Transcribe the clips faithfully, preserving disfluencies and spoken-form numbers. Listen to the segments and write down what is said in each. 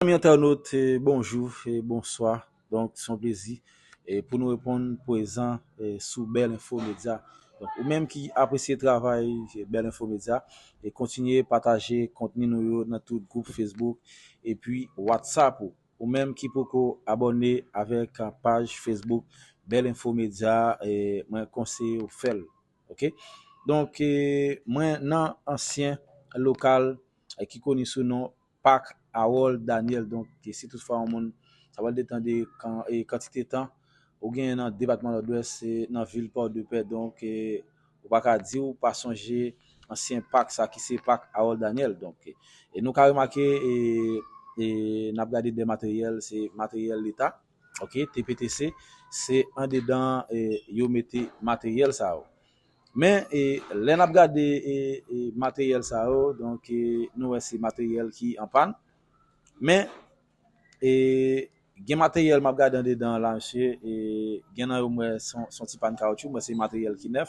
Zanmi entènot, eh, bonjou e bonswa. Donk, se yon plezi, eh, pou nou reponn prezan, eh, sou Bèl Enfo Medya. Donk, ou menm ki apresye travay, eh, Bèl Enfo Medya, e kontinye pataje kontni nou yo nan tout gwoup Facebook epi WhatsApp ou. Ou menm ki poko abòne avèk, ah, paj Facebook Bèl Enfo Medya, eh, mwen konseye w fè l. Ok? Donk, eh, mwen nan ansyen lokal, eh, ki koni sou non Pak Harold Daniel. Donk, eh, si toutfwa yon moun, sa pral detan de kan-, eh, kantite tan ou genyen nan depatman Nòdwès, eh, nan vil Pòdepè. Donk, eh, ou pa ka di ou pa sonje ansyen pak sa ki se Pak Harold Daniel. Donk, eh, e nou ka remake, eh, eh, n ap gade de materyèl, se materyèl leta. Ok, T P T C, se andedan, eh, yo mete materyèl sa yo. Men, eh, lè n ap gade, eh, eh, materyèl sa yo, donk, eh, nou wè se materyèl ki an pàn. Men, eh, gen materyèl m ap gade andedan la, mesye, eh, gen nan yo m wè se yon, se yon ti pàn kawotchou, m wè se materyèl ki nèf.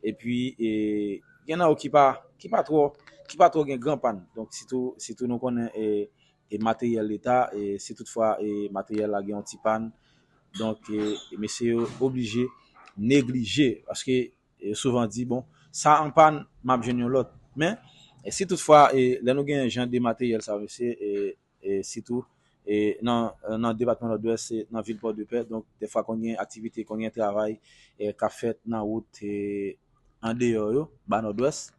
Epi, eh, gen nan yo ki pa, ki pa twò, ki pa twò gen gran pàn. Donk, sitou, sitou nou konnen, eh, e materyèl leta, e si toutfwa, e materyèl la gen yon ti pàn, donk, e, e mesye yo oblije neglije, paske, e, souvan di, bon, sa an pàn, m ap jwenn yon lòt. Men, e si toutfwa, e lè nou gen jan de materyèl sa, mesye, e, e sitou, e nan, nan depatman Nòdwès, e nan vil Pòdepè, donk, dèfwa konn gen aktivite, konn gen travay, e k ap fèt nan wout, e andeyò yo, ba Nòdwès.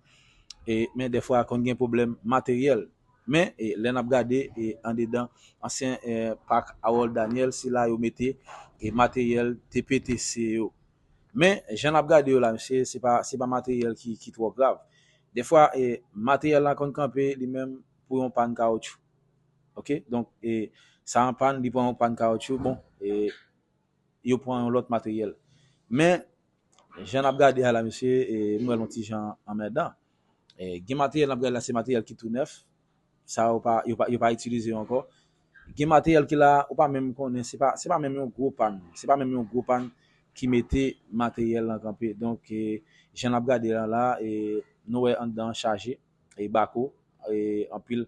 E, men dèfwa konn gen pwoblèm materyèl. Men, e, lè n ap gade, e, andedan ansyen, e, pak Harold Daniel, se la yo mete, e, materyèl T P T C yo. Men, jan n ap gade yo la, mesye, se pa, se pa materyèl ki, ki twò grav. Dèfwa, e, materyèl la konn kanpe li menm pou yon pàn kawotchou. Ok? Donk, e, sa an pàn, li pran yon pàn kawotchou, bon, e, yo pran yon lòt materyèl. Men, jan n ap gade a la, mesye, e, m wè l yon ti jan anmèdan. E, gen materyèl n ap gade la, se materyèl ki tou nèf. Sa yo pa, yo pa, yo pa itilize yo ankò. Gen materyèl ki la, ou pa menm konnen, se pa, se pa menm yon gwo pàn. Se pa menm yon gwo pàn ki mete materyèl lan kanpe. Donk, e, jan n ap gade la, la, e, nou wè anndan an chaje, e, bako, e, anpil,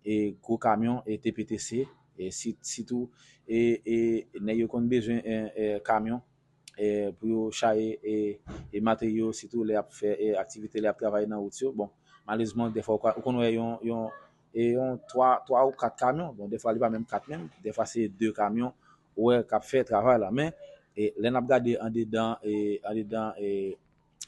e, gwo kamyon, e, T P T C, e, si-, sitou, e, e, nèg yo konn bezwen, e, e, kamyon, e, pou yo chaye, e, e, materyo, sitou lè y ap fè, e, aktivite, lè y ap travay nan wout yo. Bon, malerezman, dèfwa, ou ka, ou konn wè yon, yon, e, yon twa, twa ou kat kamyon. Bon, dèfwa, li pa menm kat menm. Dèfwa, se de kamyon, ou wè, k ap fè travay la. Men, e, lè n ap gade andedan, e, andedan, e,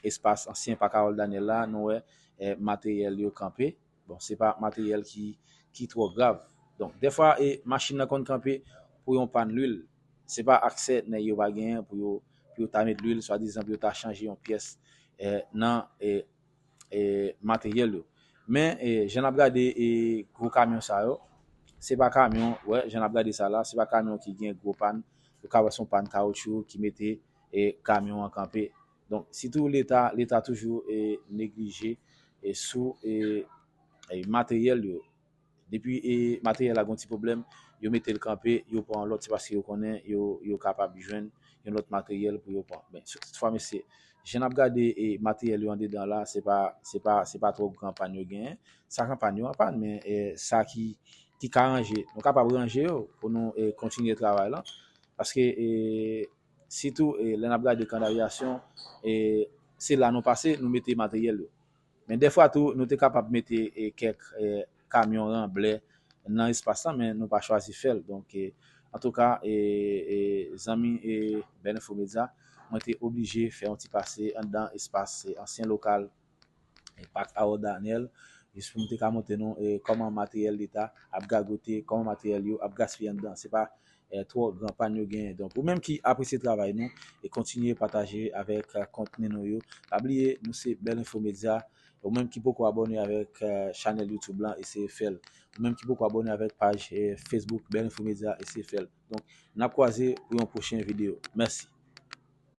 espas ansyen pak Harold Daniel la, nou wè, e, materyèl yo kanpe. Bon, se pa materyèl ki, ki twò grav. Donk, dèfwa, e, machin nan konn kanpe pou yon pàn lwil. Se pa aksè nèg yo pa genyen pou yo, pou yo ta met lwil, swadizan pou yo ta chanje yon pyès, e, nan, e, e, materyèl yo. Men, e, jan n ap gade, e, gwo kamyon sa yo, se pa kamyon, wè, jan n ap gade sa la, se pa kamyon ki gen gwo pàn. Ou ka wè se yon pàn kawotchou ki mete, e, kamyon an kanpe. Donk, sitou Leta, Leta toujou, e, neglije, e, sou, e, e, materyèl yo. Depi, e, materyèl la gen yon ti pwoblèm, yo mete l kanpe, yo pran yon lòt, se paske yo konnen yo, yo kapab jwenn yon lòt materyèl pou yo pran. Men, si toutfwa, mesye, jan n ap gade, e, materyèl yo andedan la, se pa, se pa, se pa twò gran pàn yo genyen. Sa k an pàn yo an pàn, men, e, sa ki, ki ka ranje, nou kapab ranje yo pou nou, e, kontinye travay la. Paske, e, sitou, e, lè n ap gade kan davyasyon, e, se la nou pase, nou mete materyèl yo. Men dèfwa tou, nou te kapab mete, e, kèk, e, kamyon ranblè nan espas lan, men nou pa chwazi fè l. Donk, e, antouka, e, e, zanmi, e, Bèl Enfo Medya, mwen te oblije fè yon ti pase anndan espas, e, ansyen lokal, e, pak Harold Daniel, jis pou m te ka montre nou, e, kòman materyèl Leta ap gagote, kòman materyèl yo ap gaspiye anndan. Se pa, e, twò gran pàn yo genyen. Donk, ou menm ki apresye travay nou, e kontinye pataje avèk, e, kontni nou yo. Pa bliye, nou se Bèl Enfo Medya. Ou menm ki poko abòne avèk, e, chanèl YouTube lan, eseye fè l. Ou menm ki poko abòne avèk paj, e, Facebook Bèl Enfo Medya, eseye fè l. Donk, n ap kwaze pou yon pwochen videyo. Mèsi.